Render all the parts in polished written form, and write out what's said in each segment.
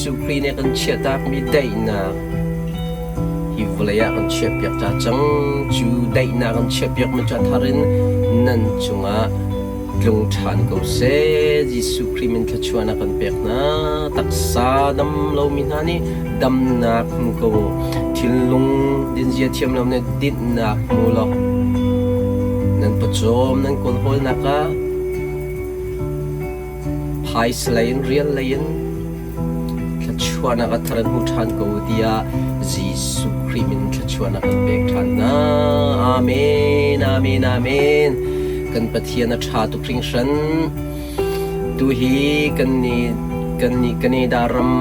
Jesuh Khrih nih a kan chiahtakmi daihnak hi vawlei ah kan chiahpiak ta cang. Cu daihnak kan chiahpiakmi cu a thar in nan cungah tlung ṭhan ko seh. Jesuh Khrih min thluachuahnak kan pek hna. Taksa dam lomi hna nih damnak hmu ko u. Thinlung dinzia thiam lo nih dinhnak hmu law nan pawcawm nan kawlhawlnak ah phaisa lei in rial lei in thluachuahnak a thar in hmu ṭhan ko u tiah Jesuh Khrih min thluachuahnak kan pek ṭhan hna. Amen, amen, amen. Kan Pathian a ṭha tuk hringhran. Tu hi kan nih kan nih Canada ram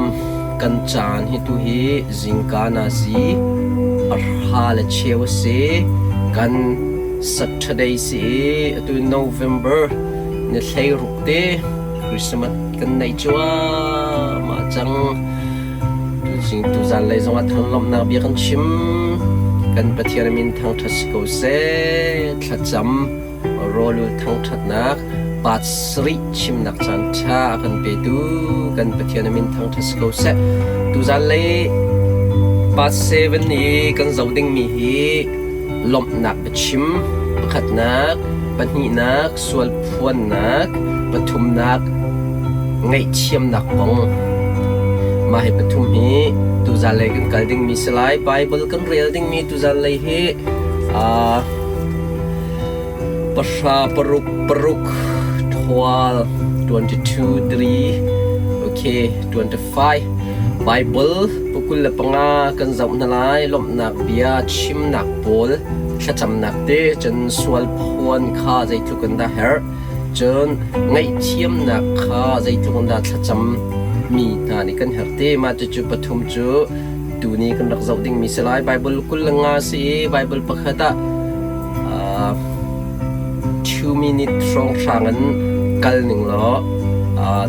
kan caan hi tu hi zingka nazi pahra le cheu a si. Kan Saturday si i atu November ni 16 te Christmas kan neih cuahmah cang. Tuzing tuzan lei zongah thanglawmhnak bia kan chim. Kan Pathian min thangṭhat si ko seh. Thlacam rawlul thangṭhatnak part sarih chimnak caan ṭha a kan petu kan Pathian min thangṭhat si ko seh. Tuzan lei part 7 i kan zoh dingmi hi lawmhnak biachim pakhatnak, pahnihnak, sualphuannak, pathumnak, ngaihthiamnak kong. Mah hi pathum hi tuzan lei kan kal dingmi si lai. Bible kan rel dingmi tuzan lei hi pahra paruk paruk 12 22 3 okay 25 Bible pukul le panga kan zoh hna lai lawmhnak bia chimnak pawl thlacamnak te cun sual phuan kha zeitluk in dah herh cun ngaihthiamnak kha zeitluk in dah thlacam mi hna nih kan herh te mah cucu pathum cu tuni kan rak zoh dingmi si lai Bible 25 si i Bible pakhat ah 2 minute hrawnghrang in kal ning law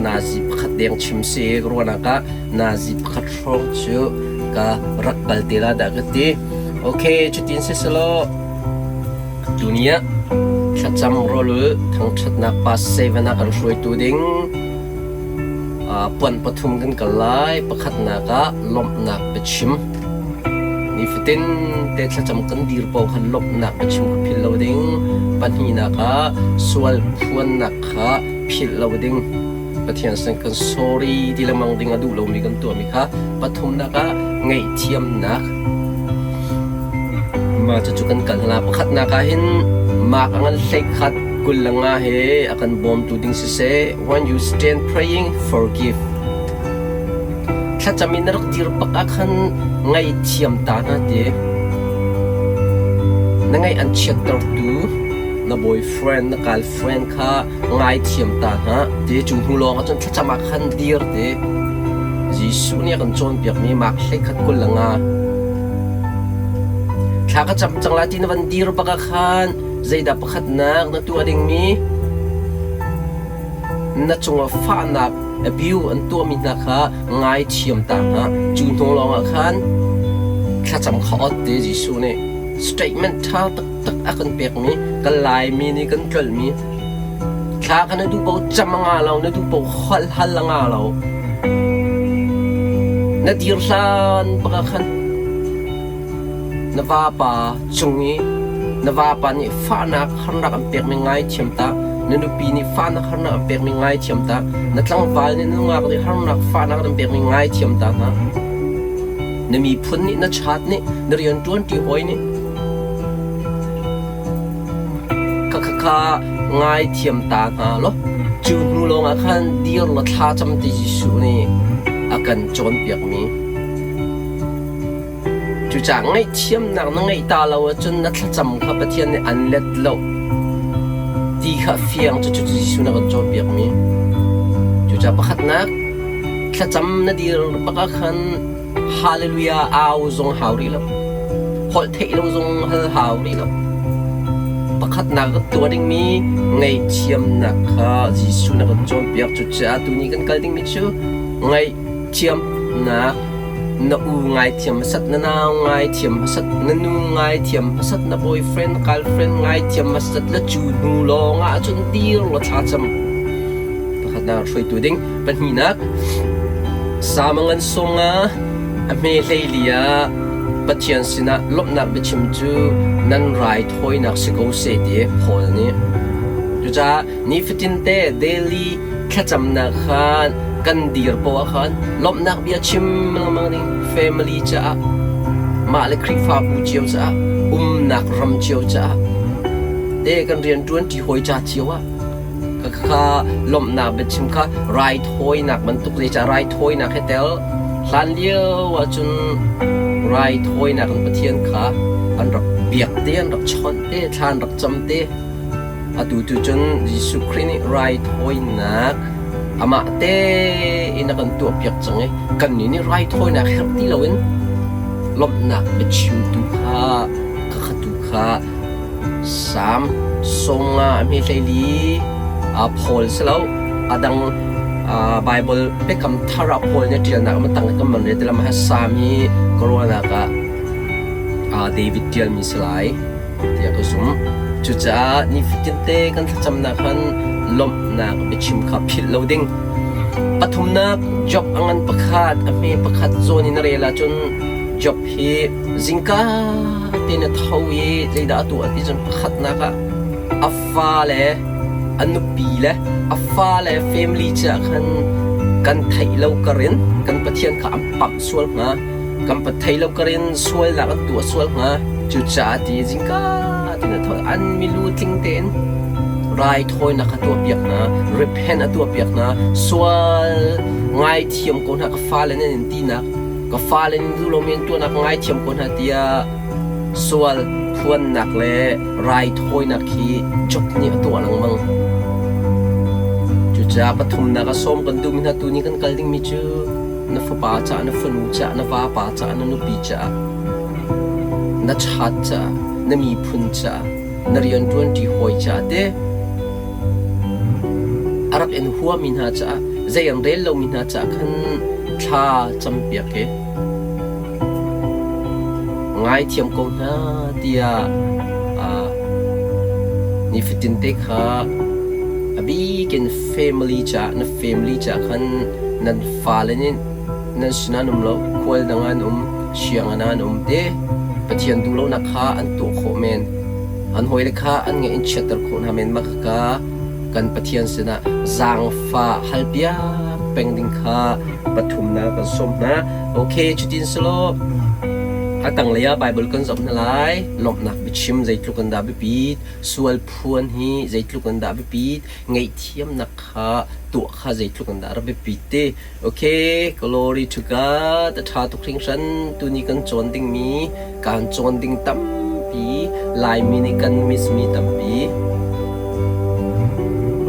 nazi pakhat deng chim si ruahnak ah nazi pakhat hrawng cu ka rak kal te la dah ka ti. Okay, cutin si selaw tuni ah thlacam rawlul thangṭhatnak pa seven ah kan hruaitu ding puan pathum kan kal lai. Pakhatnak ah lawmhnak biachim. Nifatin te thlacam kan dir paoh khan lawmhnak biachim kha philh lo ding. Pahnihnak ah sual phuannak kha philh lo ding. Pathian sin kan sorry ti lengmang ding a duh lomi kan tuahmi kha. Pathumnak ah ngaihthiamnak. Mah cucu kan kal hna. Pakhatnak ah hin mak a ngan hleikhat 25 he a kan bawmtu ding siseh. When you stand praying, forgive. Thlacam in na rak dir bak ah khan ngaihthiam ta hna ti. Na ngaih an chiattertu na boyfriend, na girlfriend kha ngaithiam ta hna ti cu hnu lawng ah cun thlacam ah khan dir ti. Jesuh nih a kan cawnpiakmi mak 21 25. Thla ka cam cang lai ti na van dir bak ah khan zeidah pakhatnak na tuah dingmi na cungah fahnak abuse an tuahmi hna kha ngaithiam ta hna. Cu hnu lawngah khan thlacam kha ot ti Jesuh nih statement ṭha taktak a kan pekmi kan Laimi nih kan tlolhmi thla kha na duh paoh cam a nga lo, na duh paoh holh hal a nga lo. Na dir hlan bak ah khan na vapa cung i na vapa nih fahnak harnak an pekmi ngaithiam ta, na nupi nih fahnak harnak an pekmi ngaithiam ta, na tlangval nih na nungak nih harnak fahnak an pekmi ngaithiam ta hna. Na miphun nih na chat nih na rianṭuanṭi hawi nih kha ngaithiam ta hna law cu hnu lawngah khan dir law thla cam ti Jesuh nih a kan cawnpiakmi. Cucaah ngaihthiamnak na ngeih ta lo ahcun na thlacam kha Pathian nih an let lo ti kha fiang cucu Jesuh nih a kan cawnpiakmi. Cucaah pakhatnak thlacam na dir bak ah khan hallelujah au zong hau rih lo. Holh theih lo zong hal hau rih lo. Pakhatnak kan tuah dingmi ngaihthiamnak kha Jesuh nih a kan cawnpiak. Cucaah tuni kan kal dingmi cu ngaihthiamnak Na u ngaithiam hmasat, na nau ngaithiam hmasat, na nu ngaithiam hmasat, na boyfriend, girlfriend ngaithiam hmasat le cu hnu lawng ah cun dir law thlacam. Pakhatnak hruaitu ding. Pahnihnak, Salm a ngan sung ah a hme hleili ah Pathian sinah lawmhnak biachim cu nan raithawinak si ko seh ti Paul nih. Cucaah nifatinte daily thlacamnak khan kan dir poah khan lawmhnak bia chim lengmang ding family caah mah le Khrihfabu cio caah umnak ram cio caah te kan rianṭuan ṭi hawi ca cio ah kha lawmhnak biachim kha raithawinak bantuk zeicah raithawinak he tel hlan lio ahcun raithawinak in Pathian kha an rak biak te an rak chawnh te thla an rak cam te. Atu tu cun Jesuh Khrih nih raithawinak amah tein a kan tuahpiak cang i kannih nih raithawinak herh ti loin lawmhnak biachimtu kha khakha tu kha Salm 100 a hme 14 Paul si lo a dang Baibal Biakam Thar ah Paul nih a ṭialnak a tang kan man rel ti lam ah Salm hi ka ruahnak ah David ṭialmi si lai tiah ka zumh. Cucaah nifatinte kan thlacamnak khan lawmhnak biachim kha philh lo ding. Pathumnak Job a ngan pakhat a hme pakhat zawn in a rel ahcun Job hi zingka tein a tho i zeidah a tuah ti cun pakhatnak ah a fale a nupi le a fale family caah khan kan theih lo karin kan Pathian kha an pamh sual hnga kan pa thei lo karin sualnak an tuah sual hnga. Cucaah ti zingka tein a tho an milu tling tein raithawinak a tuahpiak hna repent a tuahpiak hna sual ngaithiam ko hna ka fale nan in tinak Ka fale nih duh lomi an tuahnak ngaithiam ko hna tiah sual phuannak le raithawinak hi Job nih a tuah lengmang. Cucaah pathumnak a sawm kan duhmi hna tuni kan kal dingmi cu na fapa caah, na fanu caah, na vapa caah, na nupi caah, na chat caah, na miphun caah, na rianṭuanṭi hawi caah te a rak in huami hna caah zei an rel lomi hna caah khan thla campiak hi ngaithiam ko hna tiah nifatin te kha a bikin family caah na family caah khan nan fale nih nan sinah an um lo khual dang ah an um sianginn ah an um te Pathian duh lonak kha an tuah khawh men. An hawile kha an ngaih in chiatter khawh hna men mah khaka kan Pathian sinah zaangfah halpiak peng ding kha pathumnak kan sawm hna. Okay, cutin selaw a tanglei ah Bible kan zoh hna lai. Lawmhnak biachim zeitluk in dah biapit, sual phuan hi zeitluk in dah biapit, ngaihthiamnak kha tuah kha zeitluk in dah rak biapit ti. Okay, glory to God. A ṭha tuk hringhran. Tuni kan cawn dingmi, kan cawn ding tampi, Laimi nih kan miss mi tampi.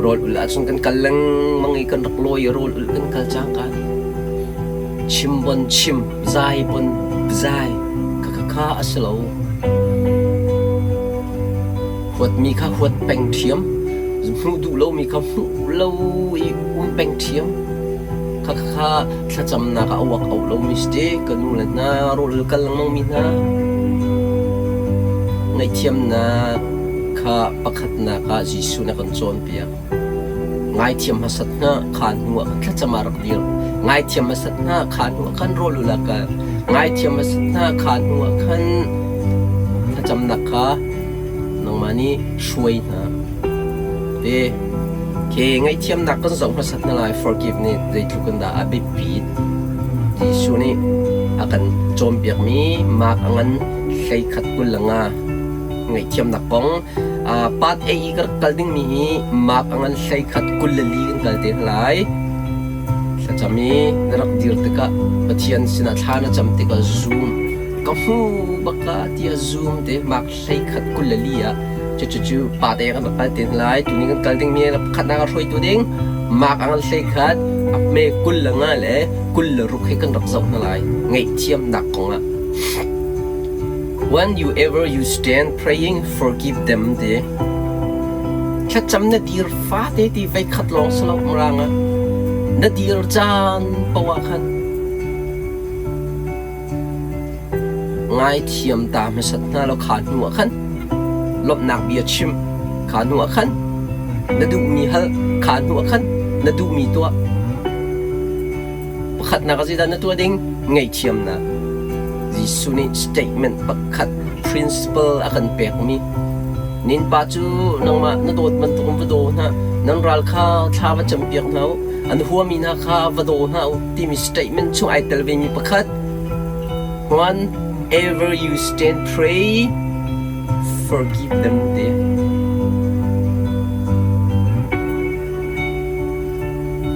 Rawl ulh ahcun kan kal lengmang i kan rak lawi i rawl ulh kan kal cangka. Chim bon chim, zai bon zai, kha kha a si lo. Huatmi kha huat peng ṭhiam, hmuh duh lomi kha hmuh lo i um peng ṭhiam. Khakha thlacamnak ah a uak auh lomi si ti ka nu le hna rawl kal lengmangmi hna ngaihthiamnak kha pakhatnak ah Jesuh nih a kan cawnpiak. Ngaithiam hmasat hna kha hnu ah khan thlacam ah rak dir. Ngaithiam hmasat hna kha hnu ah khan rawl ul ah kal. Ngaithiam hmasat hna kha hnu ah khan thlacamnak kha nangmah nih hruai hna. Te ke ngaihthiamnak kan zoh hmasat hna lai forgive nih zeitluk in dah a biapit. Jesuh nih a kan cawnpiakmi Mark a ngan 11 25 ngaihthiamnak kong part A i ka rak kal dingmi hi Mark a ngan 11 24 kan kal te hna lai. Thlacam i na rak dir tikah Pathian sinah thla na cam tikah zum ka hmu bak ka tiah zum te Mark 11 24 ah cucu pa te kan rak kal te hna lai. Tuni kan kal dingmi pakhatnak a hruaitu ding Mark a ngan 11 a hme 25 le 26 he kan rak zoh hna lai ngaihthiamnak kongah. When you ever you stand praying, forgive them ti. Thlacam na dir fate ti vei khat lawng si lo mirang ah. Na dir caan poah khan ngaithiam ta hmasat hna law kha hnu ah khan lawmhnak bia chim kha hnu ah khan na duhmi hal kha hnu ah khan na duhmi tuah. Pakhat. Pakhatnak a zeidah na tuah ding? Ngaihthiamnak. Jesuh nih statement pakhat principle a kan pekmi Nin pa cu nangmah na dawt bantukin va daw hna, nan ral kha thla va campiak hna u, an huami hna kha va daw hna u timi statement chung ai tel vemi pakhat Whenever you stand pray, forgive them ti.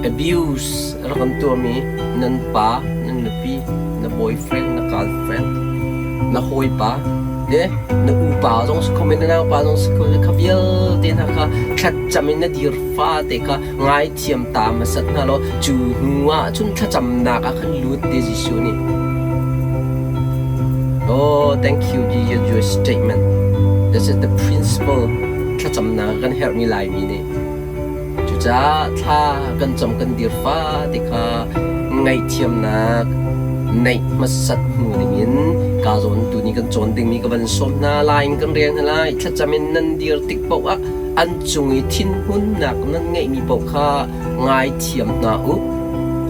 Abuse rak an tuahmi nan pa, nan nupi, na boyfriend, na girlfriend, na hawipa, le na upa zong si kho men, na naupa zong si kho men, kha vialte hna kha thlacam in na dir fate kha ngaithiam ta hmasat hna law cu hnu ah cun thlacamnak ah khan lut te Jesuh nih. Oh, thank you Jesus your statement. This is the principle thlacamnak kan herhmi Laimi nih. Cucaah thla kan cam kan dir fate kha ngaihthiamnak neih hmasat hnu dingin ka zawn tuni kan cawn dingmi ka van sawm hna lai in kan rel hna lai. Thlacam in nan dir tik paoh ah an cung i thinhunnak nan ngeihmi paoh kha ngaithiam hna u.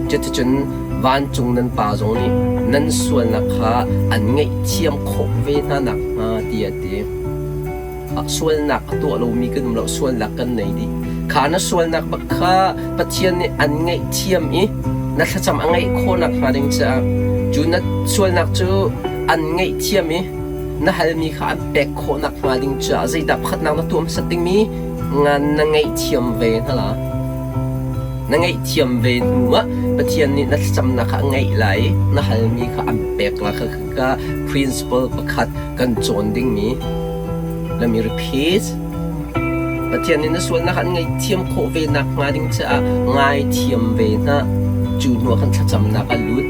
Cuticun vancung nan Pa zong nih nan sualnak kha an ngaihthiam khawh ve hna nakhnga tiah a ti. Sualnak a tuah lomi kan um lo, sualnak kan nei dih. Kha na sualnak bak kha Pathian nih an ngaihthiam i na thlacam a ngaih khawh nakhnga ding caah cu na sualnak cu an ngaihthiam i na halmi kha an pek khawh nakhnga ding caah zeidah pakhatnak na tuah hmasat dingmi ngan na ngaihthiam ve hna la. Na ngaihthiam ve hnu ah Pathian nih na thlacamnak kha a ngaih lai i na halmi kha an pek la kha ka principle pakhat kan cawn dingmi. Let me repeat. Pathian nih na sualnak an ngaihthiam khawh ve nakhnga ding caah ngaithiam ve hna. Cu hnu ah khan thlacamnak a lut.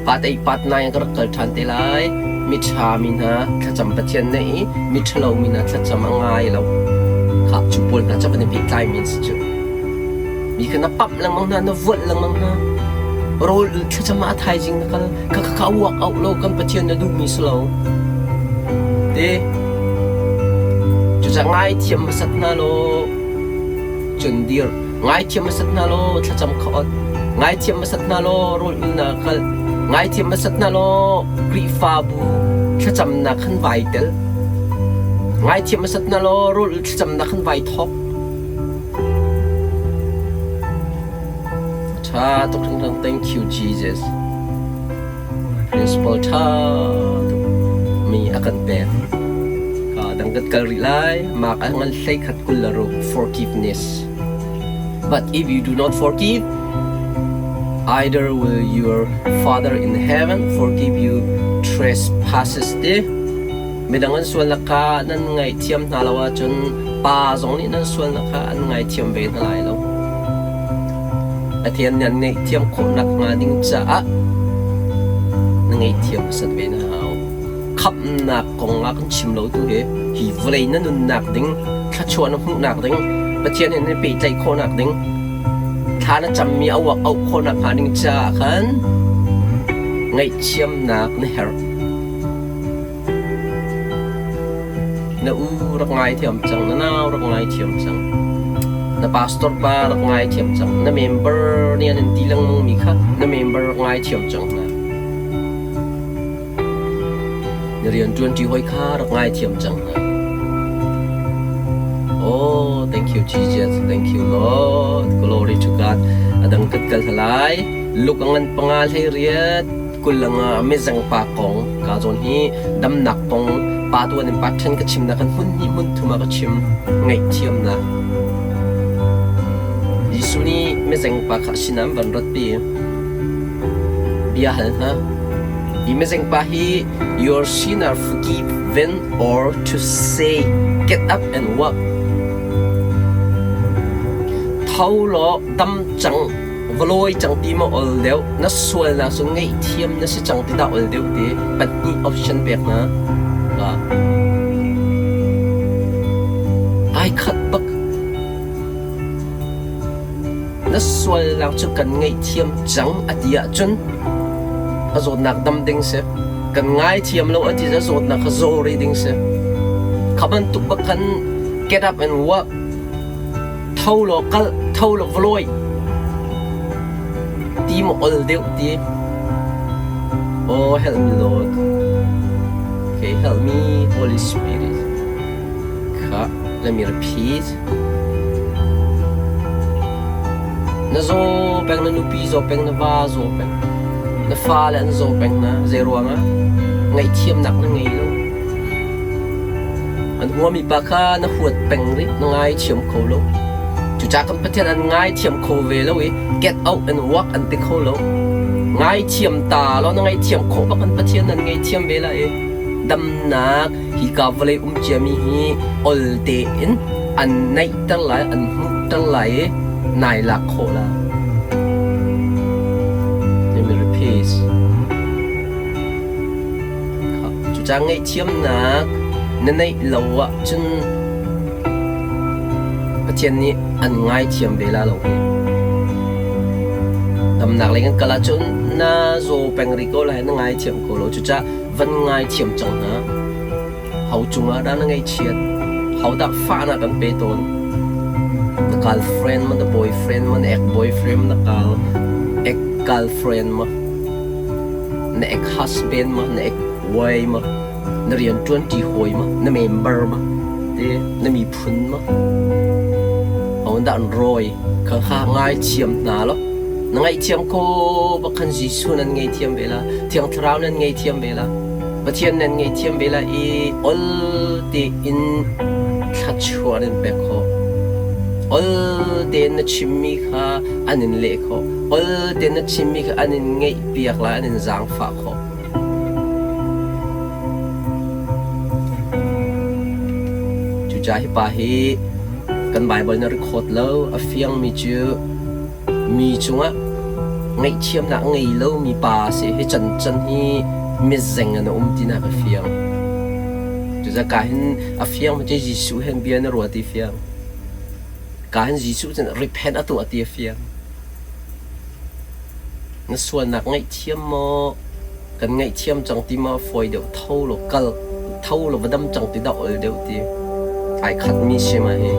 Pat ei pat nai ka rak kal ṭhan te lai. Miṭha mi hna thlacam Pathian na i miṭhalo mi hna thlacam a ngai lo. Khah cu pawl hna cu van i pehtlai mi an si cu. Mi kha na pamh lengmang hna, na vualh lengmang hna. Rawl thlacam ah a thaizing na kal. Kha kha uak auh lo kan Pathian na duhmi si lo. Te cucaah ngaithiam hmasat hna law cun dir. Ngaithiam hmasat hna law thlacam kha ot. Ngaithiam hmasat hna law rawl ulnak kal. Ngaithiam hmasat hna law Khrihfabu thlacamnak khan vai tel. Ngaithiam hmasat hna law rawl ul thlacamnak khan vai thawk. Ṭha tuk hringhran. Thank you Jesus. Principal ṭha tuk mi a kan pek. Ka dang kan kal rih lai. Mark ah ngan 16 forgiveness. But if you do not forgive, either will your Father in heaven forgive you trespasses te. Midang an sualnak kha nan ngaihthiam hna lo ahcun Pa zong nih nan sualnak kha an ngaithiam ve hna lai lo. Pathian nih an ngaihthiam khawh nakhnga ding caah na ngaihthiam hmasat ve na hau. Khamhnak kong ah kan chim lo tu hi hi vawlei na nunnak ding, thluachuah na hmuhnak ding, Pathian he na pehtlaih khawhnak ding, thla na cammi a uak auh khawh nakhnga ding caah khan ngaihthiamnak na herh. Na u rak ngaithiam cang, na nau rak ngaithiam cang, na pastor pa rak ngaithiam cang, na member nih an in ti lengmang mi kha na member rak ngaithiam cang hna. Na rianṭuanṭi hawi kha rak ngaithiam cang hna. Oh, thank you Jesus, thank you Lord, glory to God. Adang kat kal halai, luk angan panga hlei riat, 20 ah mizeng pa kong ka zawn hi damnak kong pa tuan in pa ṭhen ka chimnak kan hmun hnih hmun thum ah ka chim ngaihthiamnak Jesuh nih mizeng pa kha sinah an van ratpi bia hal hna hi mizeng pa hi your sin are forgiven or to say get up and walk tho law dam cang Va lawi cang ti maw ol deuh, na sualnak cu ngaihthiam na si cang ti dah ol deuh ti pahnih option pek hna. Ai khat bak. Na sualnak cu kan ngaihthiam cang a ti ahcun a zawtnak dam ding si. Kan ngaithiam lo a ti a zawtnak kha zaw rih ding si. Kha bantuk bak khan get up and walk. Tho law kal, Tho law va lawi ti maw ol deuh ti? Oh, help me Lord. Okay, help me Holy Spirit. Kha, let me repeat. Na zaw peng, na nupi zaw peng, na va zaw peng, na fale an zaw peng hna. Zei ruangah? Ngaihthiamnak na ngei lo. An huami pa kha na huat peng rih, na ngaithiam kho lo. Cucaah kan Pathian an ngaithiam kho ve lo i get out and walk an ti kho lo. Ngaithiam ta law na ngaihthiam khawh bak kan Pathian nan ngaihthiam ve la i damnak hika vawlei um ciami hi ol tein an naihter lai, an hmuhter lai i nai lak khawh la. Let me repeat. Cucaah ngaihthiamnak na neih lo ahcun Pathian nih an ngaithiam ve la lo hi. Damnak lei kan kal ahcun na zaw peng rih ko lai, na ngaithiam ko lo. Cucaah van ngaithiam cang hna. Ho cungah dah na ngaihchiat? Ho dah fahnak kan pe tawn? Na girlfriend ma, na boyfriend ma, na ex-boyfriend ma, na gal ex-girlfriend ma? Na ex-husband ma, na ex-wife ma, na rianṭuanṭi hawi ma, na member ma, te na miphun ma? Ahodah an rawi? Kha kha ngaithiam hna law na ngaihthiam ko bak khan Jesuh nan ngaihthiam ve la, Thiang Thlarau nan ngaihthiam ve la, Pathian nan ngaihthiam ve la i ol tein thluachuah nan pek khawh. Ol tein na chimmi kha an in leh khawh. Ol tein na chimmi kha an in ngaihpiak lai, an in zaangfah khawh. Cucaah hi pa hi kan Baibal na record lo, a fiangmi cu mi cungah ngaihthiamnak a ngei lomi pa a si. Hi cancan hi mitzeng in a um tinak a fiang. Cucaah ka hin a fiang cu Jesuh hen bia na ruat ti fiang. Ka hin Jesuh cun repent a tuah ti a fiang. Na sualnak ngaihthiam maw? Kan ngaihthiam cang ti maw fawi deuh tho law kal tho law va dam cang ti dah ol deuh ti ai khatmi si ma hi.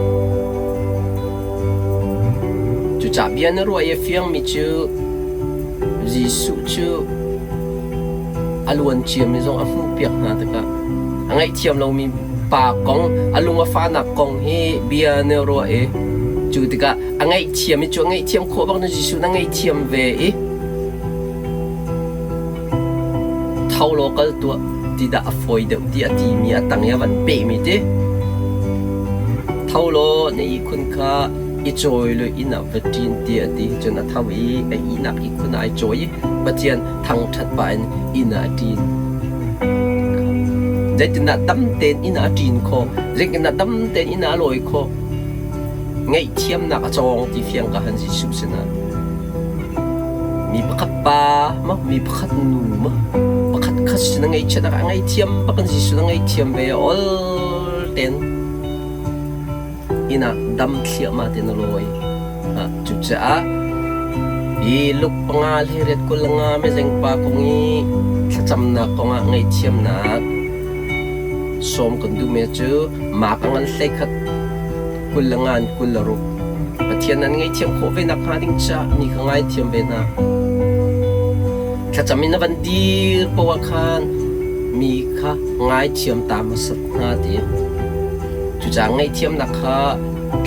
Cucah bia na ruah i a fiangmi cu Jesuh cu a luan ciami zong a hmuhpiak hna tikah a ngaihthiam lomi pa kong a lung a fahnak kong hi bia na ruah i cu tikah a ngaihthiam i cu a ngaihthiam khawh bak na Jesuh na ngaihthiam ve i tho law kal tuah ti dah a fawi deuh ti a timi a tang i a van pehmi ti tho law na ihkhun kha i cawi law inn ah va ṭin ti a ti cun a tho i a ihnak ihkhun ah ai cawi i Pathian thangṭhat pah in inn ah a ṭin. Zeitindah dam tein inn ah a ṭin khawh? Zeitindah dam tein inn ah a lawi khawh? Ngaihthiamnak a cawng ti fiang ka han Jesuh sinah. Mi pakhat pa maw, mi pakhat nu maw, pakhat khat sin a ngaihchiat a ngaihthiam bak in Jesuh na ngaihthiam ve ol ten inn ah dam thliahmah te na lawi. Cucaah hi Luke panga hlei 25 mizengpa kong i thlacamnak kongah ngaihthiamnak sawm kan duhmi cu mah a ngan hleikhat 25 in 26 Pathian an ngaihthiam khawh ve nakhnga ding caah mi kha ngaithiam ve hna. Thlacam in na van dir poah khan mi kha ngaithiam ta hmasat hna ti. Cucaah ngaihthiamnak kha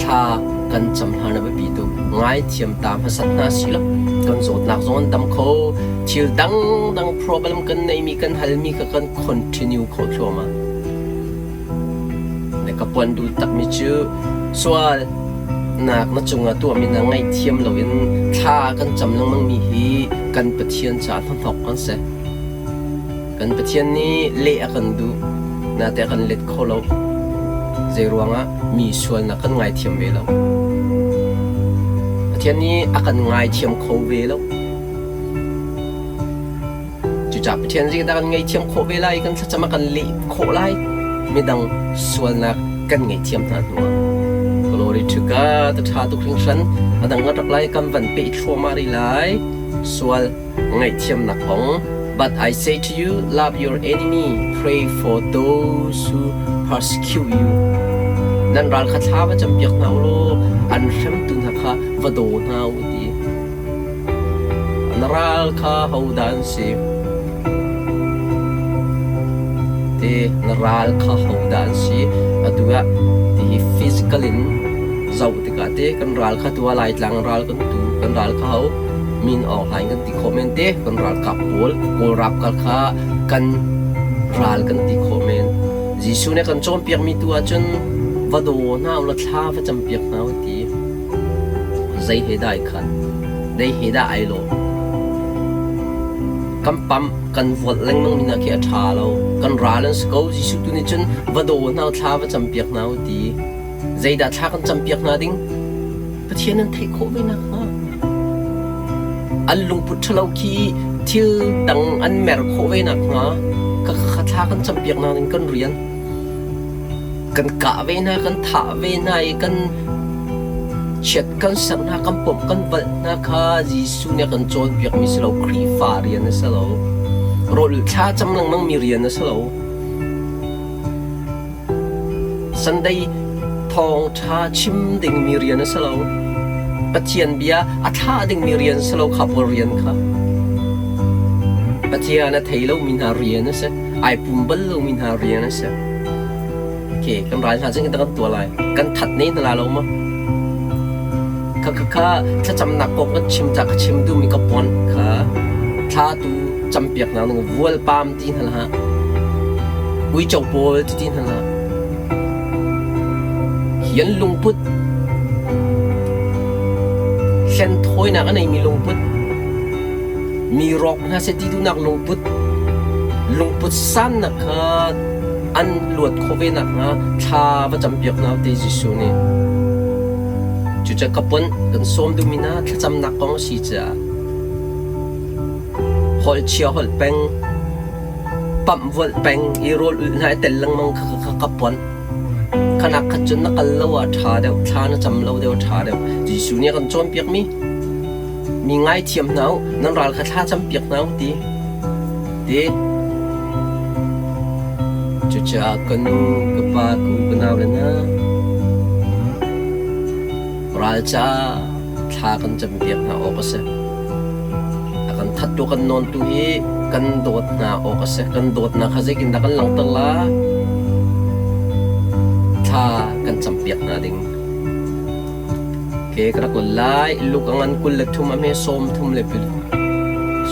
thla kan cam hlan a biapi tuk. Ngaithiam ta hmasat hna si lo. Kan zawtnak zong an dam kho. Thil dangdang problem kan neimi kan halmi kha kan continue khawh thluahmah. Na ka puan duh takmi cu sual nak na cungah tuahmi na ngaihthiam loin thla kan cam lengmangmi hi kan Pathian caah hnahnawk kan si. Kan Pathian nih leh a kan duh, nate a kan let kho lo. Zeiruangah mi sualnak kan ngaithiam ve lo. Pathian nih a kan ngaithiam kho ve lo. Cucaah Pathian zeidah kan ngaihthiam khawh ve lai, kan thlacam a kan leh khawh lai, midang sualnak kan ngaihthiam hna hnuah. Glory to God, a ṭha tuk hringhran. A dang a rak lai kan van peh thluahmah rih lai. Sual ngaihthiamnak kong. But I say to you, love your enemy, pray for those who persecute you. Nan ral kha thla va campiak hna u law an hremtu hna kha va daw hna u ti. Na ral kha hodah an si? Ti na ral kha hodah an si? Atu ah ti hi physical in zoh tikah te kan ral kha tu ah Laitlang ral kan tu kan ral kha ho min Aung Hlaing kan ti khawh men te kan ralkap pawl Kawl ralkap kha kan ral kan ti khawh men. Jesuh nih kan cawnpiakmi tu ahcun va daw hna u law thla va campiak hna u ti. Zei he dah ai khat? Zei he dah ai lawh? Kan pamh, kan vualh lengmang mi hna khi a ṭha lo. Kan ral an si ko. Jesuh tu nih cun va daw hna u, thla va campiak hna u ti. Zeidah thla kan campiak hna ding? Pathian an theih khawh ve nakhnga. An lungput ṭhalo khi thil dang an mer khawh ve nakhnga kha thla kan campiak hna ding kan rian. Kan kah ve hna, kan thah ve hna i kan chiat kan ser hna, kan pawmh kan valh hna kha Jesuh nih a kan cawnpiakmi si lo, Khrihfa rian a si lo. Rawl thla cam lengmangmi rian a si lo. Sunday thawngṭha chim dingmi rian a si lo. Pathian bia a thlah dingmi rian si lo kha pawl rian kha. Pathian a thei lomi hna rian a si. Ai pum bal lomi hna rian a si. Okay, kan ral hna cun kan tuah lai. Kan that ne hna la lo maw? Kha kha kha thlacamnak kong kan chim ca ka chim duhmi ka pon kha thla tu campiak hna ning vual pam ti hna hlah. Uico pawl ti ti hna hlah. Hi an lungput hlenthawinak a neimi lungput mi rawk hna seh ti duhnak lungput lungput sannak kha an luat khawh ve nakhnga thla va campiak hna te Jesuh nih. Cucaah ka pon kan sawm duhmi hna thlacamnak kong a si caah holh chia holh peng, pamh vualh peng i rawl ulh hna i tel lengmang kha kha ka pon. Khanak khat cun na kal lo ah ṭha deuh, thla na cam lo deuh a ṭha deuh. Jesuh nih a kan cawnpiakmi mi ngaithiam hna u, nan ral kha thla campiak hna u ti. Ti. Cucaah ka nu, ka pa, ka u, ka nau le hna, ral caah thla kan campiak hna awk a si. A kan thattu kan nawntu hi kan dawt hna awk a si. Kan dawtnak kha zeitindah kan langhter la? Thla kan campiak hna ding. Ke ka rak lal lai. Luke a ngan 23 a hme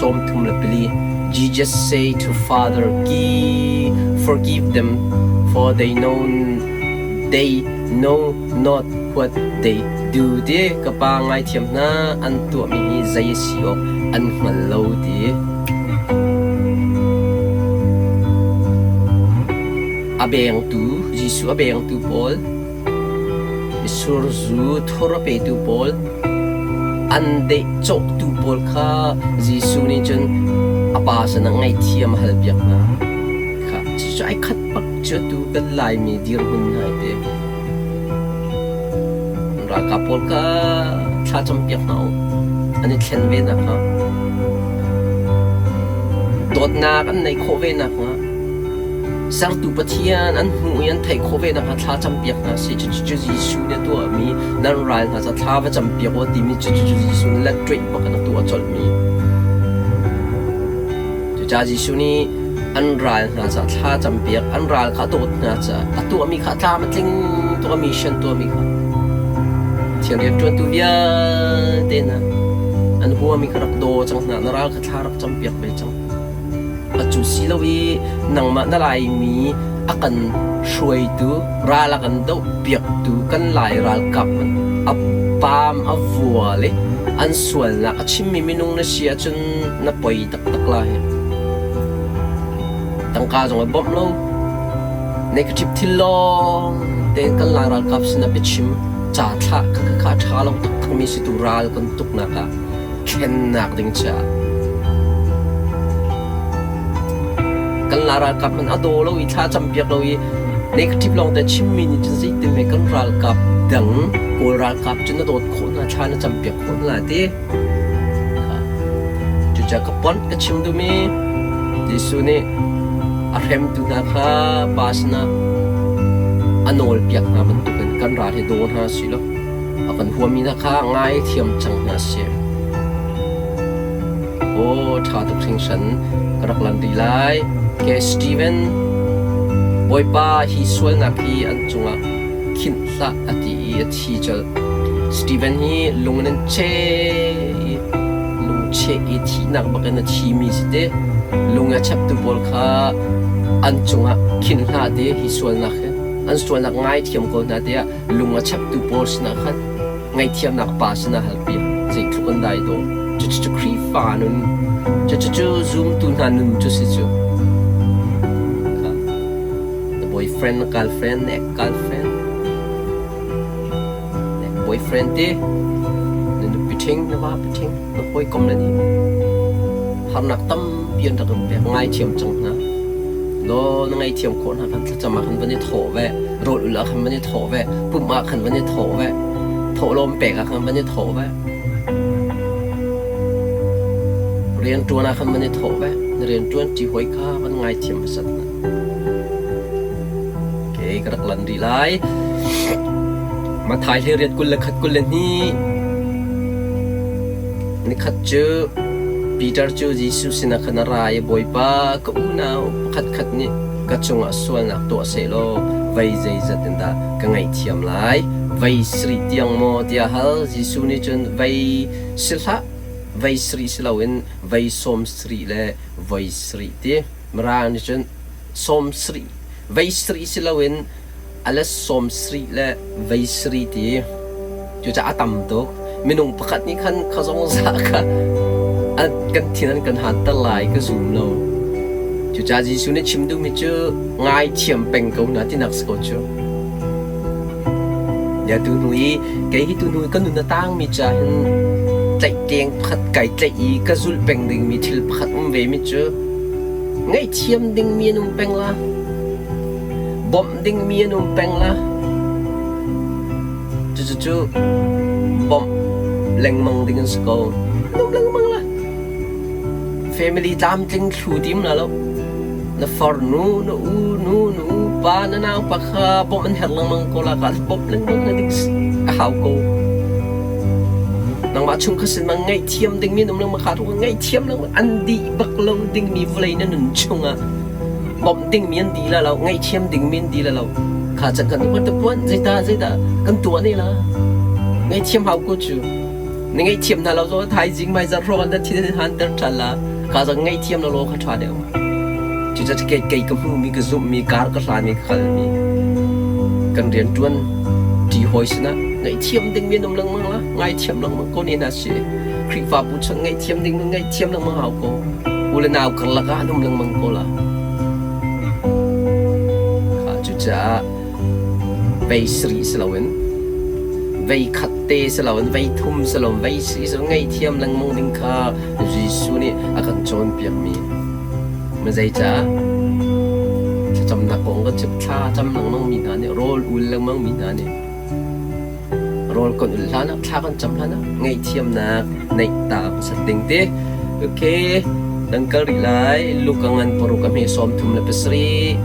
34. Jesus say to Father, Give, forgive them, for they know not what they do ti ka pa ngaithiam hna an tuahmi hi zei a si awk an hngal lo ti. A bengtu Jesuh a bengtu pawl mitsur zu thur a petu pawl an dehcawhtu pawl kha Jesuh nih cun a pa sinah ngaihthiam a halpiak hna. Kha cucu ai khat bak cu atu kan Laimi dirhmun hna hi ti. Ralkap pawl kha thla campiak hna u. An i thlen ve nakhnga. Dawtnak an neih khawh ve nakhnga. Sertu Pathian an hmuh i an theih khawh ve nakhnga thla campiak hna sih. Cucu Jesuh nih a tuahmi nan ral hna ca thla va campiak u timi cucu Jesuh nih let ṭuih bak in a tuah colhmi. Cucaah Jesuh nih an ral hna caah thla campiak, an ral kha a dawt hna caah a tuahmi kha a tlam a tling tuk a mission tuahmi kha Pathian rianṭuantu vialte hna an huami kha rak daw cang hna, na ral kha thla rak campiak ve cang. Atu si lo i nangmah na Laimi a kan hruaitu, ral a kan dohpiaktu kan Lai ralkap a paam a vual i an sualnak a chimmi minung na si ahcun na poi taktak lai. Tangka zong a bawmh lo. Negative thil lawng tein kan Lai ralkap sinah biachim ca thlah kha kha ṭha lo taktakmi si tu ral kan tuknak ah thlennak ding caah kan la ralkap man a daw lo i thla campiak lo i negative lawng te chimmi nih cun zeitin hme kan ralkap dang Kawl ralkap cu na dawt khawh hna thla na campiak khawh hna ti cucaah ka pon ka chim duhmi Jesuh nih a hremtu hna kha pa sinah a nawlpiak hna bantukin. Kan ral hi daw hna sih law a kan huami hna kha ngaithiam cang hna sih. Aw, ṭha tuk hringhran ka rak lan rih lai. Ke Steven, Bawipa hi sualnak hi an cungah khinh hlah a ti i a thi colh. Steven hi lung in an cheh i lungcheh i thihnak bakin a thimi si te. Lung a cheptu pawl kha an cungah khinh hlah ti hi sualnak hi an sualnak ngaithiam ko hna tiah lung a cheptu pawl sinah khan ngaihthiamnak pa sinah halpiak zeitluk an dai dawh. Cucu Khrihfa nun, cucu zumtu hna nun cu si cu. The boyfriend, girlfriend, ex-girlfriend, boyfriend te na nupi ṭhing, na va ṭhing, na hawikom le nih harnak tampi an rak in pek ngaithiam cang hna. Law na ngaihthiam khawh hna khan thlacam ah khan van i thawh ve, rawl ul ah khan van i thawh ve, pumh ah khan van i thawh ve, thawhlawm pek ah khan van i thawh ve, rianṭuan ah khan van i thawh ve, na rianṭuan ṭi hawi kha van ngaithiam hmasat hna. Okay, ka rak lan rih lai. Mathai hlei 21 22 Nikhat cu Peter cu Jesuh sinah khan a ra i Bawipa, ka unau pakhatkhat nih ka cungah sualnak tuah sehlaw vei zeizat in dah ka ngaihthiam lai? Vei sarih tiang maw? tiah a hal. Jesuh nih cun vei si hlah, vei sarih si loin vei sawm sarih le voi sarih ti. Mirang nih cun sawm sarih, vei sarih si loin a let sawm sarih le vei sarih ti cucaah a tam tuk. Minung pakhat nih khan kha zongzah kha kan thin an kan hanter lai ka zum lo. Cucaah Jesuh nih chim duhmi cu ngaithiam peng ko hna tinak si ko cu. Ya tu hnu i kei hi tu hnu i ka nun a tangmi ca hin tlaihkeng pakhat kai tlaih i ka zulh peng dingmi thil pakhat um ve mi cu ngaihthiam dingmi an um peng la. Bawmh dingmi an um peng la. Cucu bawmh lengmang ding an si ko. An um lengmang la. Family tlamtling thlu tim la lo. Na farnu, na u nu, na u pa, na nau pa kha bawmh an herh lengmang ko la ka bawmh lengmang na ding a hau ko. Nangmah chung kha sin mang ngaihthiam dingmi an um lengmang kha tu ngaihthiam lengmang an dih bak lo dingmi vawlei na nun chungah bawmh dingmi an di la lo ngaihthiam dingmi an di la lo kha can kan what the puan zeita zeita kan tuah ne la ngaihthiam hau ko cu na ngaihthiam hna lo zo thaizing mai zar hrawng an thin an han ter than la kha zang ngaihthiam lo lo kha tha deuh cuca kei kei ka hmu mi ka zumh mi kar ka hlan mi ka kal mi kan rian tuan ti hoi sinah ngaihthiam dingmi an um lengmang la ngaithiam lengmang ko ne na si Khrihfabu chung ngaihthiam ding ngaihthiam lengmang hau ko u le nau karlak ah an um lengmang ko la. Kha cucaah vei sarih si loin vei khat te si loin vei thum si loin vei sarih si loin ngaihthiam lengmang ding kha Jesuh nih a kan cawnpiakmi. Ma zeicah thlacamnak kong kan chim thla cam lengmang mi hna nih rawl ul lengmang mi hna nih Rawl kan ul hlan ah, thla kan cam hlan ah ngaihthiamnak neih ta hmasat ding te. Okay, kan kal rih lai. Luka ngan paruk a hme 37.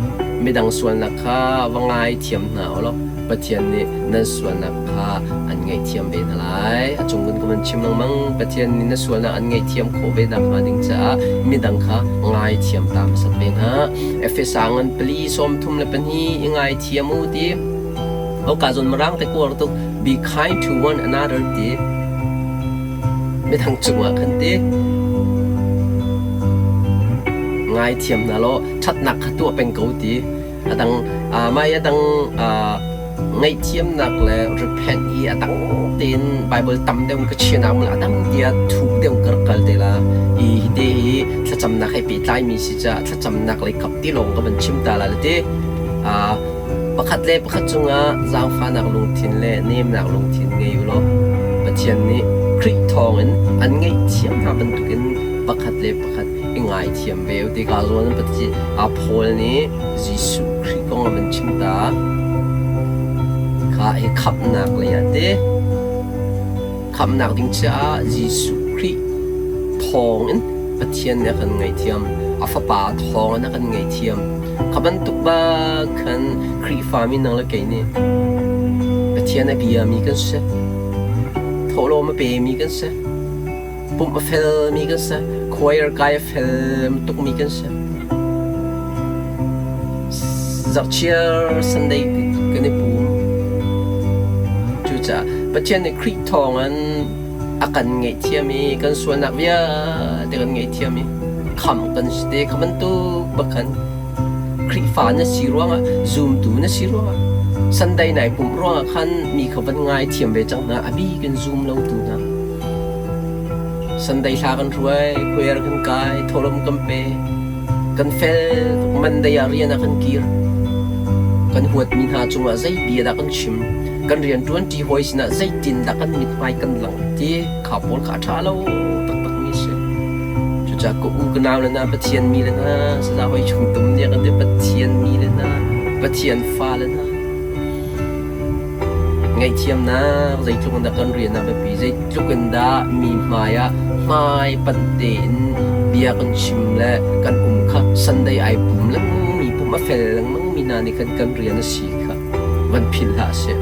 Midang sualnak kha va ngaithiam hna u law Pathian nih nan sualnak kha an ngaihthiam ve hna lai. A cung kan van chim lengmang. Pathian nih na sualnak an ngaihthiam khawh ve nakhnga ding caah midang kha ngaithiam ta hmasat ve hna. Efesa ngan pali 32 i ngaithiam u ti. Oka zawn mirang te kuar tuk be kind to one another ti midang cungah khan ti ngaithiam hna law ṭhatnak kha tuah peng ko ti adang mai adang ngaihthiamnak le repent hi adang tein Bible tam deuh ka chian ah adang tia thuk deuh ka rak kal te la hi hi te hi thlacamnak he pehtlai mi si ca thlacamnak lei kap ti lawng ka van chim ta la le ti Pakhat le pakhat cungah zaangfahnak lungthin le nemnak lungthin ngei u law Pathian nih Khrih thawngin an ngaihthiam hna bantukin pakhat le pakhat i ngaithiam ve u ti ka zawn Paul nih Jesuh Khrih kong a van chim ta. Kha hi khamhnak lei ah ti khamhnak ding caah Jesuh Khrih thawngin Pathian nih a kan ngaihthiam. A Fapa thawngin a kan ngaihthiam. Kha bantuk bak khan Khrihfami nang le kei nih Pathian a biami kan si. Thawhlawm a pemi kan si. Pumh a felmi kan si. Choir kai a fel tukmi kan si. Zarhchiar Sunday kan i pum. Cucaah Pathian nih Khrih thawngin a kan ngaihthiam i kan sualnak vialte kan ngaihthiam i khamh kan si te kha bantuk bak khan Khrihfa na si ruangah zumtu na si ruangah Sunday nai pumh ruangah khan mi kha van ngaithiam ve cang hna, a bik in zum lotu hna. Sunday hla kan hruai, choir kan kai, thawhlawm kan pe, kan fel tuk, Monday ah rian ah kan kir. Kan huatmi hna cungah zei bia dah kan chim, kan rianṭuanṭi hawi sinah zeitin dah kan mithmai kan lang ti kha pawl kha a ṭha lo taktakmi a si. Cucaah ka u ka nau le hna, Pathian mi le hna, saza hoi chung tum nih kan ti Pathian mi le hna, Pathian fa le hna, Ngaihthiamnak zeitluk in dah kan rian a biapi, zeitluk in dah mi hmai ah hmai panh tein bia kan chim le kan um kha Sunday ai pum lengmang mi pum a fel lengmang mi hna nih khan kan rian a si kha van philh hlah seh.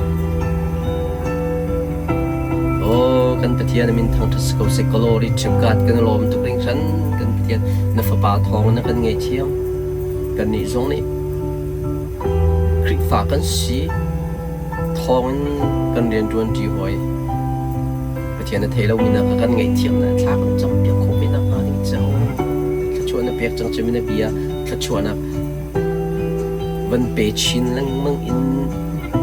Aw kan Pathian a min thangṭhat si ko seh. Glory to God. Kan i lawm tuk hringhran. Kan Pathian na Fapa thawng na kan ngaihthiam. Kannih zong nih Khrihfa kan si thawngin kan rianṭuanṭi hawi. Pathian a thei lomi hna kha kan ngaihthiam na thla kan campiak khawh ve nakhnga ding caah thluachuah na pek cang cumi na bia thluachuahnak van pe chin lengmang in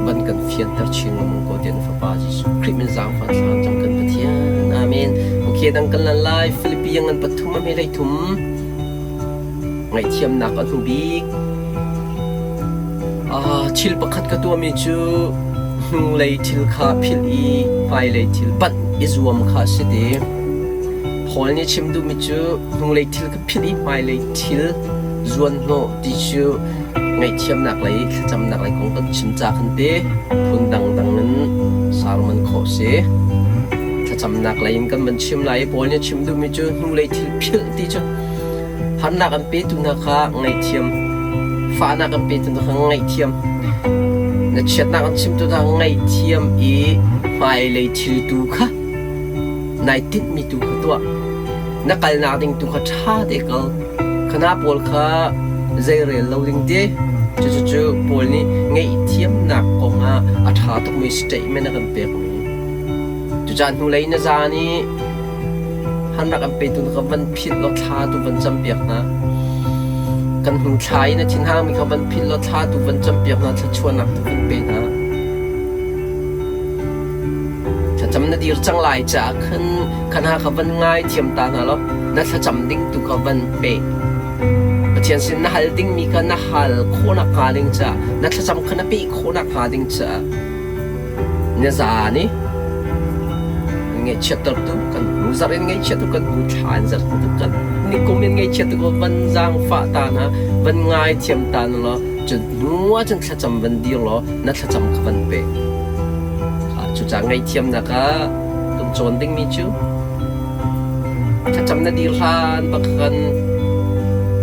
van kan fianter chin lengmang ko tiah na Fapa Jesuh Khrih min zaangfah thla cam kan Pathian. Amen. Okay, dang kan lan lai Filipi ngan pathum a me lei thum. Ngaihthiamnak a hnu bik. Thil pakhat ka tuahmi cu hnulei thil kha philh i hmailei thil banh i zuam kha a si ti. Paul nih chim duhmi cu hnulei thil kha philh i hmailei thil zuan hnawh ti cu ngaihthiamnak lei thlacamnak lei kong kan chim ca khan ti phun dangdang in sermon khawh si. Thlacamnak lei in kan van chim lai i Paul nih chim duhmi cu hnulei thil philh ti cu Harnak an petu hna kha ngaihthiam. Fahnak an petu hna kha ngaihthiam. Na chiatnak an chimtu hna ngaihthiam i hmailei thil tu kha nai tinhmi tu kha tuah. Na kalnak ding tu kha ṭha te kal. Khana pawl kha zeirel lo ding te. Cucu Paul nih ngaihthiamnak kongah a ṭha tukmi statement a kan pekmi. Cucaah hnulei na zan i Hanrak an petu na ka van philh law thla tu van campiak hna. Kan hnu thla i na thinhangmi kha van philh law thla tu van campiak hna, thluachuahnak tu van pe hna. Thlacam na dir cang lai caah khan kha hna kha van ngai thiam ta hna law na thlacam ding tu kha van pe. Pathian sin na hal dingmi kha na hal khawhnak hnga ding caah na thlacam kha na peh khawhnak hnga ding caah Na zaan i ngaihchiattertu kan hnu zarh in ngaihchiattu kan hnu thla in zarhtu kan nikum in ngaihchiattu van zaangfah ta hna van ngaithiam ta na law cun hnu ahcun thlacam van dir law na thlacam kha van pe. Cucaah ngaihthiamnak ah kan cawn dingmi cu thlacam na dir hlan bak khan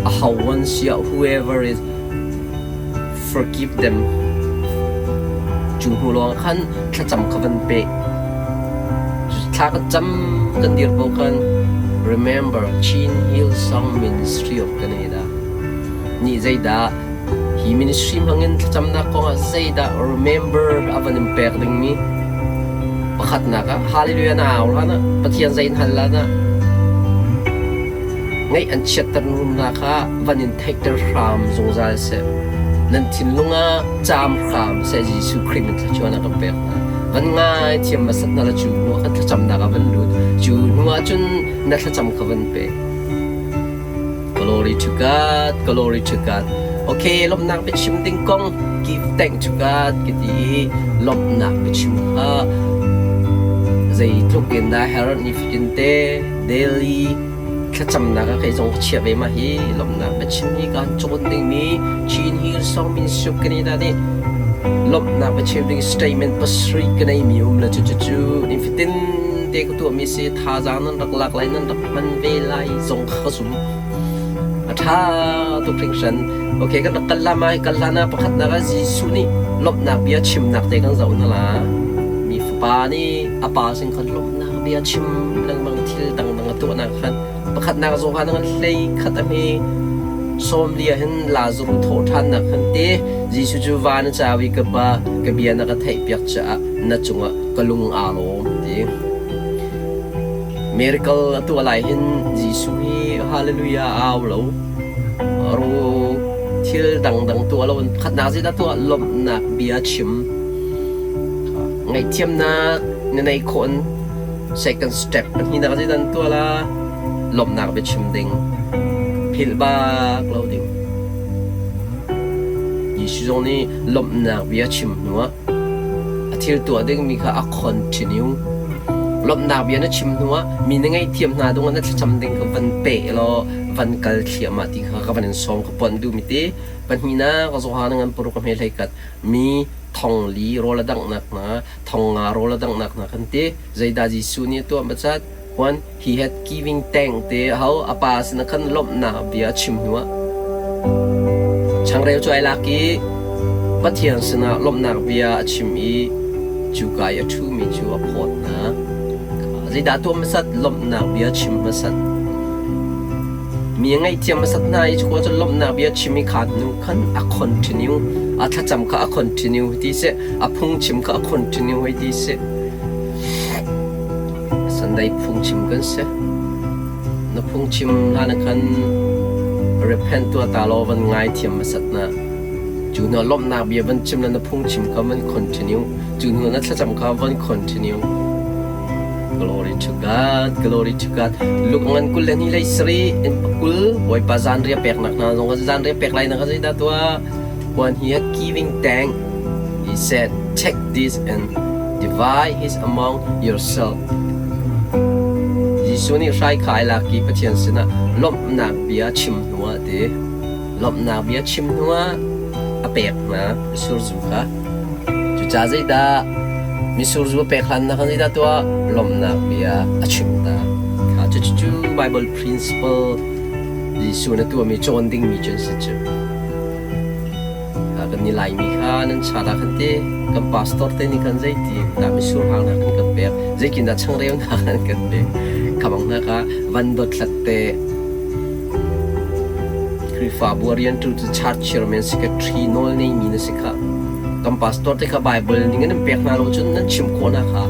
aho an siah whoever is forgive them. Cu hnu lawng khan thlacam kha van peh. Thla kan cam kan dir ko khan remember Chin Hill Song Ministry of Canada nih zeidah hi ministry hmangin thlacamnak kongah zeidah remember a van in pek dingmi pakhatnak ah hallelujah na au hlan ah Pathian zei in hal hlan ah Ngaih an chiatter nu hna kha van in theihter hram zungzal seh. Nan thinlung ah caam hram seh Jesuh Khrih min thluachuah a kan pek hna. Van ngai thiam hmasat hna la cu hnu ah kan thlacamnak ah van lut. Cu hnu ah cun na thlacam kha van pe. Glory to God, glory to God. Okay, lawmhnak biachim ding kong give thank to God ka ti i lawmhnak biachim kha zeitluk in dah Herod nifatin te daily Thlacamnak ah kei zong ka chiah ve mah hi lawmhnak biachim hi kaan cawn dingmi Chin Hill Song Ministry of Canada nih lawmhnak biachim ding statement pasarih ka neimi um le cucu nifatin te ka tuahmi si thazaang nan rak lak lai nan rak hman ve lai zong kha ka zum. A ṭha tuk hringhran. Okay, kan rak kal la mai kal hlan ah pakhatnak ah Jesuh nih lawmhnak bia chimnak te kan zoh hna la. Pa nih a pa sin khan lawmhnak bia chim lengmang thil dangdang a tuahnak khan pakhatnak Johan ngan hlei khat a hme 40 ah hin Lazaruh thawh ṭhannak khan te Jesuh cu van a cau i ka Pa, ka bia na ka theihpiak caah na cungah ka lung aa lawm ti. Miracle a tuah lai hin Jesuh hi hallelujah au lo. Ru thil dangdang tuah lo in pakhatnak zeidah tuah lawmhnak bia chim. Ngaihthiamnak na neih khawh in second step pahnihnak zeidah an tuah la lawmhnak biachim ding philh bak lo ding. Jesuh zong nih lawmhnak bia chim hnuah a thil tuah dingmi kha a continue. Lawmhnak bia na chim hnuah mi na ngaihthiam hna dungah na thlacam ding kha van peh law van kal thliahmah ti kha ka van in sawm ka ponh duhmi ti. Pahnihnak Johan ngan paruk a hme hlei kat mi 4000 rawl a danghnak hna, 5000 rawl a danghnak hna kan ti. Zeidah Jesuh nih a tuah hmasat? When he had giving thank te ho a pa sinah khan lawmhnak bia a chim hnuah changreu cu ai lak i Pathian sinah lawmhnak bia a chim i cuka i a ṭhumi cu a phawt hna. Zeidah tuah hmasat? Lawmhnak bia chim hmasat. Mi a ngaihthiam hmasat hna i cuka cun lawmhnak bia chim i kha hnu khan a continue, a thlacam kha a continue hei ti seh, a phungchim kha a continue hei ti seh. Sunday phungchim kan si. Na phungchim hlan ah khan repent tuah ta law van ngaithiam hmasat na. Cu hnu ah lawmhnak bia van chim la na phungchim kha van continue. Cu hnu na thlacam kha van continue. Glory to God, glory to God. Luke ngan 22 lei sarih in pakul Bawipa zanriah peknak hna zong zanriah pek lai na ka zeidah tuah? When he had giving thank, he said, Take this and divide it among yourself. Jesuh nih hrai kha ai lak i Pathian sinah lawmhnak bia chim hnuah ti lawmhnak bia chim hnuah a pek hna misurzu kha. Cucaah zeidah misurzu a pek hlan nak zeidah tuah lawmhnak bia a chim ta. Kha cucu Bible principle Jesuh na tuahmi cawn dingmi cu an si cu. Kan i Laimi kha nan chan ah khan te kan pastor te nih khan zeiti dah mitsur hang hna khan kan pek, zeitin dah changreu hna khan kan pek. Kha bang hna kha van dothlat te Khrihfabu a rianṭu cu church chairman secretary nawl neimi na si kha. Kan pastor te kha Bible ning in an pek hna lo cun nan chim khawh hna kha.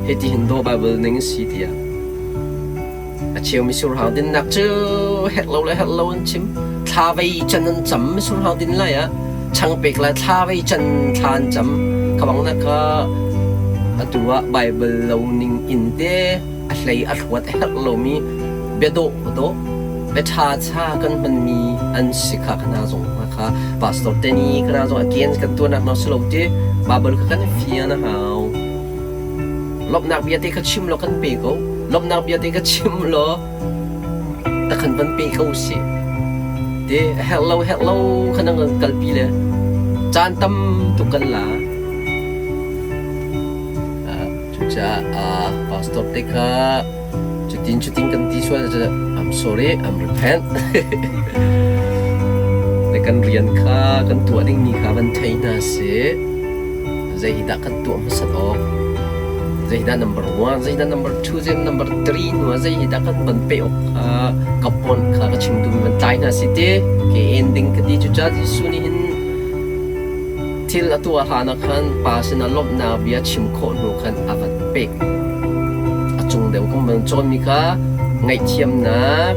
Hiti hin daw Bible ning a si tiah. A cheu misurhang dinnak cu herh lo le herh lo an chim. Thla vei can an cam misurhang din lai ah changpek lai thla vei can thla an cam. Kha bang na kha atu ah Bible lo ning in te a hlei a hluat a herh lomi biadawh dawh bia ṭha cha kan hmanmi an si kha kana zong hna kha pastor te ni kana zong against kan tuahnak hna si lo ti Bible kha kan fian a hau. Lawmhnak bia te kha chim law kan pe ko. Lawmhnak bia te kha chim law takhan van pe ko sih. Te herh lo herh lo khan an kalpi le caan tam tuk kan la. Cucaah pastor te kha cutin cutin kan ti sual I'm sorry, I'm repent. Le kan rian kha kan tuah dingmi kha van thei hna sih. Zei hi dah kan tuah hmasat awk? Zei dah number one, zei dah number two, zei number three hnu ah zei hi dah kan van pe awk kha ka pon kha ka chim duhmi van tlai hna si ti. Ke ending ka ti cucaah Jesuh nih hin thil a tuah hlan ah khan pa sinah lawmhnak bia chim khawh hnu khan a van pek. A cung deuh kan van cawnmi kha ngaihthiamnak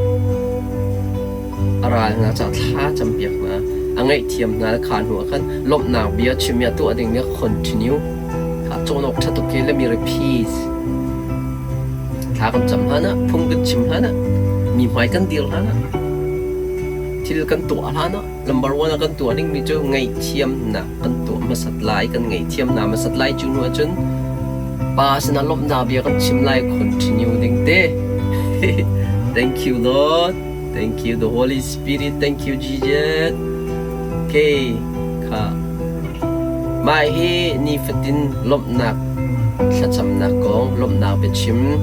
a ral hna caah thla campiak hna. A ngaihthiam hna kha hnu ah khan lawmhnak bia chim i a tuah dingmi continue. Kha cawn awk ṭha tuk khi let me repeat. Thla kan cam hlan ah, phung kan chim hlan ah, mi hmai kan dir hlan ah, thil kan tuah hlan ah, number one ah kan tuah dingmi cu ngaihthiamnak kan tuah hmasat lai, kan ngaihthiamnak hmasat lai cu hnu ahcun pa sinah lawmhnak bia kan chim lai continue ding te. Thank you Lord. Thank you the Holy Spirit. Thank you Jesus. Okay, kha mah hi nifatin lawmhnak thlacamnak kong lawmhnak biachim.